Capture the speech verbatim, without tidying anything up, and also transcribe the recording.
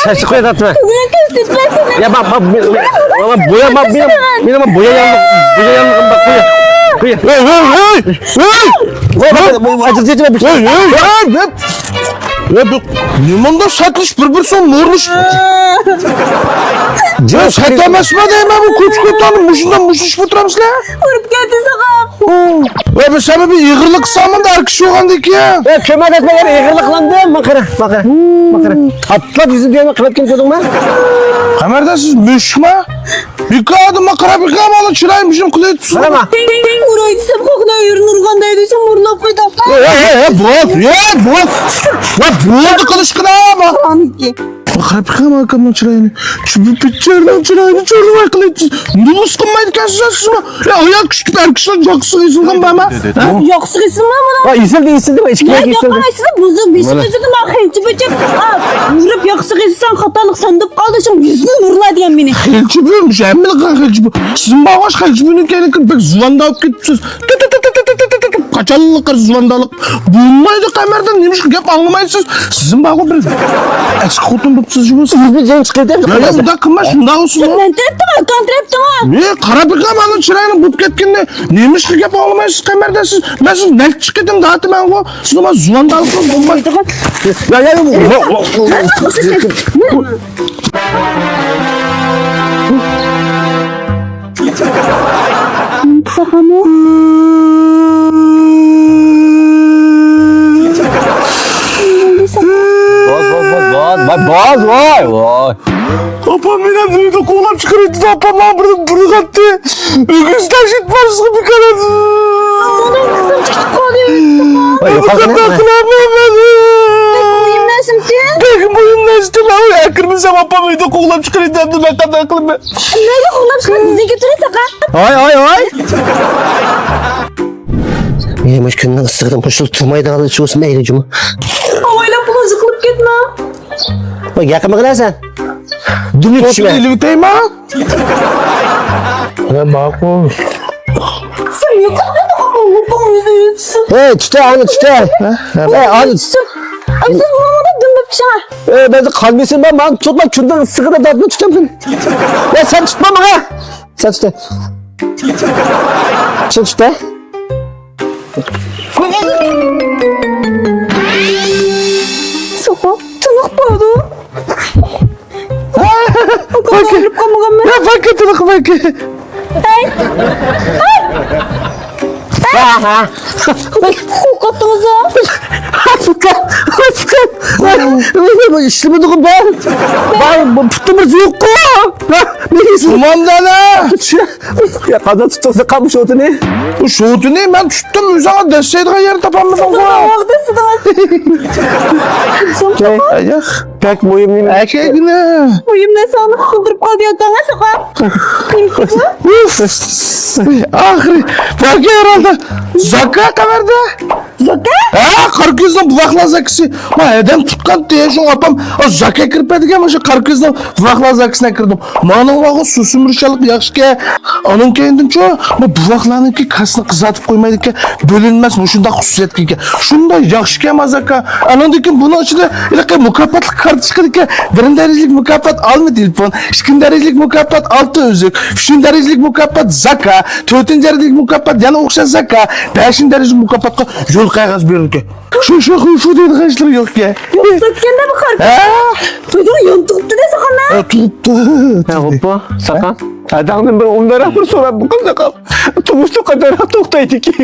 Kaçı koyuyorsun atma? Kızına kastetmezsin. Ya bak, bak, bir, bir, ama boya, bak, bir, bir ama boya yandı, boya yandı, bak, boya. Boya. Hey, hey, hey, hey! Bak, bak, bak, acı çekme, bir şey. Hey, hey, hey, ne? Ya bu, ne mında satış, bir, bir son mormuş. Ya sat emasmi deyman, bu ko'ch-ko'tarni mushundan mush ish o'tiramizlar. Urib ketdi, sog'am. Ya biz sana bir ig'irlik qilsaman da, har kishi olg'andek ya. Ya, ko'mak etmagan ig'irliqlandi, maqara, maqara, maqara. Tatlab yuzim deyman, qilib kim ko'rdingmi? Qamarda siz mushukmi? Bikadi maqara, bikadi, mana chiroyim, mushum qilib turibsiz. Qarama. Uraydi desem, qo'rqinay, yerni urganday desem, urlab qo'ydi. Ey, ey, ey, bot, ey, bot. Ya, bo'ldi qilishqina, bot. Qoniki. Qarab, qarab, akamning chiroyini. Shu bu picharning chiroyini chorvay qilyapsiz. Nima qilmaydi ekansiz sizmi? Ya, oyoq kuchli, er kishilar yoqsiz ezilgan bormi? Yoqsiz ezilgan buni. Ha, ezildi, ezildi, ichki yoq ezildi. Yoqsiz ezildi, buzi, beshik ezildi, men xilchi-bichik. Urib yoqsiz ezilsan, xatolik sandiq qoldi, shu yuzni urla degan meni. Xilchi bu, shu hammalar qilgan xilchi bu. Sizin bag'ash xilchi buni keyin kirib, bir zuvanda olib ketibsiz. Qachonliq zuvandaliq. Bo'lmaydi, qamardan nima ish gap anglamaysiz? Sizin bag'u bir eski xotin bo'psiz, siz. Siz bir jang chiqartaymi? Ya, ya, unda qilma, shundoq olsun. Sen tarafdimi, kon tarafdimi? E, qarab turgan, mana chiroyini bo'p ketganda nima ish gap anglamaysiz, qamardan siz? Men siz naq chiqdim, datiman bu. Siz nima zuvandaliq bo'lmaydi. Ya, ya, ya. Saqamı? Bas, bas, bas, bas, bas, bas, vay, vay. Apam meni evden quvlap çıkarıydı, apam bana burada burun attı. Öküz taşıt var, sıkı bir kadar. Aman Allah'ım, kızım çıktı, kalıyor. Vay, yok, kalkın, kalkın, kalkın. Pek mühim dersim ki. Pek mühim dersim ki, lan, ya, kırmızı apam evden quvlap çıkarıydı, evden ben kadar kılım. Nega qo'llab chiqadi? Bizga turasizmi? Hoy, hoy, hoy. Men mush kunning issigidan qo'shilib turmaydigan ish bo'lsin, mayli, juma. Avaylab pul o'zi qilib ketma. Bak, yaqinmi qilasan? Dumni tushma. Ilib o'taymi? Ha, ma'qul. Sen yo'q. Hey, tuta, ani tuta. Hey, ani. Ay, siz burnumda düm öpüşene. Ey, ben de kalbisini ben, ben tutma, künden sıkı da tatlı tutamıyorum. Ya sen tutma bana. Sen tut. Sen tut ha. Sopa, tınık pardon. Bak. Ölüp kalmadım ben. Ya bak, tınık bak. Hey. Hey. Aha. Qo'rqatdingiz-a? Afrika, Afrika. Nima ishlamadiku bar? Bar, bu putimimiz yo'q-ku. Nima? Umandana. Ya, qanday tutdingiz, qamchi shotini? Bu shotini men tutdim, o'zingga daslaydigan yer topolmadim-ku. Vaqti sidingiz. Yo'q. Pek muhim emas. Akagina. Muhim narsani qildirib qoldi yo'qmi, soqa? Oxiri. Barga herhalde. Zaka qamarda. Zaka? Ha, qirq yuz so'm buvoqlar zakisi. Ma, adam tutqan diye şu apam. O zaka kirip edigen şu qirq yuz so'm buvoqlar zakisine kirdim. Mana vaqo susimrişalik yaxshike. Onun keyindincho, bu buvoqlarniki kasını qızartıp qo'ymaydi eken. Bölünmez, bu şunday xususiyetke ega. Şunday yaxshike ma zaka. Anandan keyin buni ichida iliqi mukofotli kartochka ekan. Birinchi darajalik mukofot olma telefon, ikkinchi darajalik mukofot olti uzuk, uchinchi darajalik mukofot zaka, to'rtinchi darajalik mukofot yana o'xshash zaka, beshinchi darajalik mukofotga yo'l qog'ozi berilgan. Shu, shu, shu deydigan ishlar yo'q ekan. Yo'q, sotganda bu qarta. Ha? To'ydiga yon tug'ibdi-da, soqollar. Ha, tug'ibdi. Ha, bo'pti, soqol. Adamdan bir o'ndaroq bir so'rab, bu qanday qil-, turmushda qanchayroq to'xtaydiki?